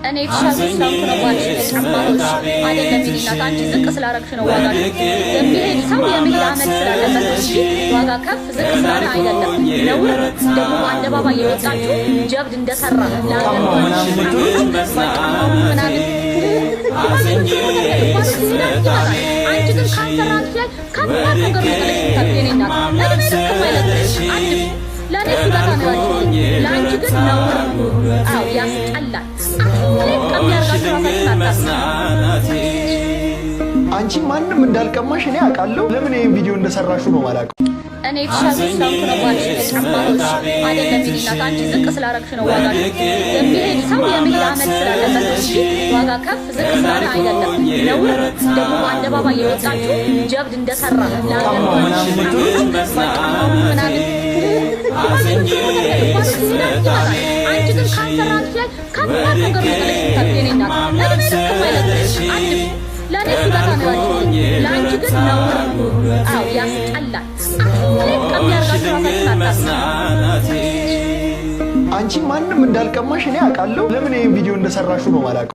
እኔ የተሻልኩ ስለሆንኩ ነው ባልሽ የቀማሁሽ አይደለም። የኔ እናት፣ አንቺ ዝቅ ስላረግሽ ነው ዋጋ። የሚሄድ ሰው የመሄድ አመል ስላለበት እንጂ ዋጋ ከፍ ዝቅ ስላለ አይደለም። ነውር ደግሞ በአደባባይ የወጣችሁ ጀብድ እንደሰራ ለሀገር ምናምን። አንቺ ግን ካንሰር አንቺ ላይ ከባድ ነገር ነው ጥለሽ የምታልፊው፣ የኔ እናት። እድሜ ልክ የማይለቅሽ አንድም ለእኔ ሱለታ ነው ያልኩት፣ ለአንቺ ግን ነውር ነው። አዎ፣ ያስጠላል። አትሌት ከሚያርጋችሁ ራሳችሁን አታስቡ። አንቺ ማንም እንዳልቀማሽ እኔ አውቃለሁ። ለምን ይሄን ቪዲዮ እንደሰራሹ ነው የማላውቀው። እኔ የተሻልኩ ስለሆንኩ ነው ባልሽ የቀማሁሽ አይደለም። የኔ እናት፣ አንቺ ዝቅ ስላረግሽ ነው ዋጋ። የሚሄድ ሰው የመሄድ አመል ስላለበት እንጂ ዋጋ ከፍ ዝቅ ስላለ አይደለም። ነውር ደግሞ በአደባባይ የወጣችሁ ጀብድ እንደሰራ ለሀገር ምናምን። አንቺ ግን ካንሰር አንቺ ላይ ከባድ ነገር ነው ጥለሽ የምታልፊው፣ የኔ እናት። እድሜ ልክ የማይለቅሽ አንድም ለእኔ ሱለታ ነው ያልኩት፣ ለአንቺ ግን ነውር ነው። አዎ፣ ያስጠላል። አትሌት ከሚያርጋችሁ ራሳችሁን አታስቡ። አንቺ ማንም እንዳልቀማሽ እኔ አውቃለሁ። ለምን ይሄን ቪዲዮ እንደሰራሹ ነው የማላውቀው።